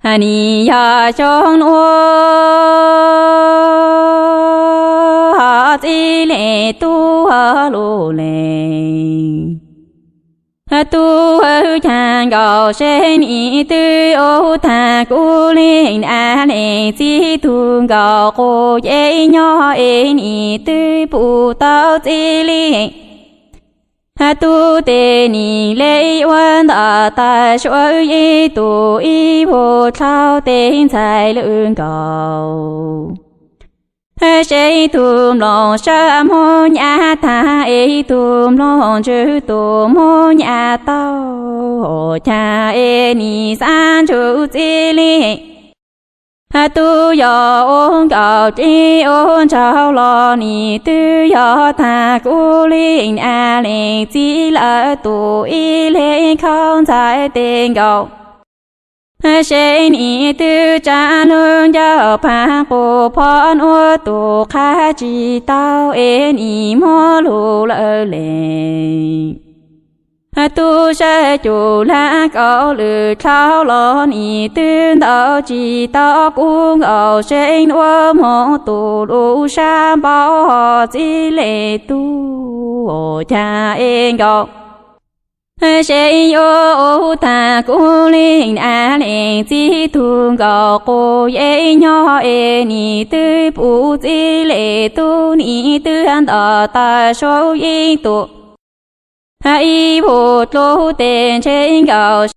Nim yog xyoo nuav txij le tub lug le, tub caag nkaus seb nim twb ua taag kuv le, a le txij tug nkaus quas yeeb nyob es nim twb pum tau txij le. Tub tes nim le ua ntawm tag suav ib tug ib vuag dlhau tes ntxhais lwm nkaus. Seb tug mloog sab muag nyab taag es tug mloog ntswg tug muag nyab tau, caag es nim xaav ntsug txij le. Tub yog ua nkaus cib ua ntsug los nim twb yog taag kuv le, a le txij lawm tug ib le khauv ntxhais tes nkaus. Seb nim twb tsa lug ncauj paag qus phob nuav tug qab tsi tau es nim muab lug lawm le. Tub sab cum lab kaum lwm dlhau los nim twb ntaus tsi tau kuv nkaus seb nuav moog tug lub sab npaum ho txij le tub, caag es nkaus. Seb yuav ua taag kuv le, a le txij tug nkaus quas yeeb nyob es nim twb pum txij le tub nim twb ntaus tag suav ib tug ib vuag dlhau tes ntshe nkaus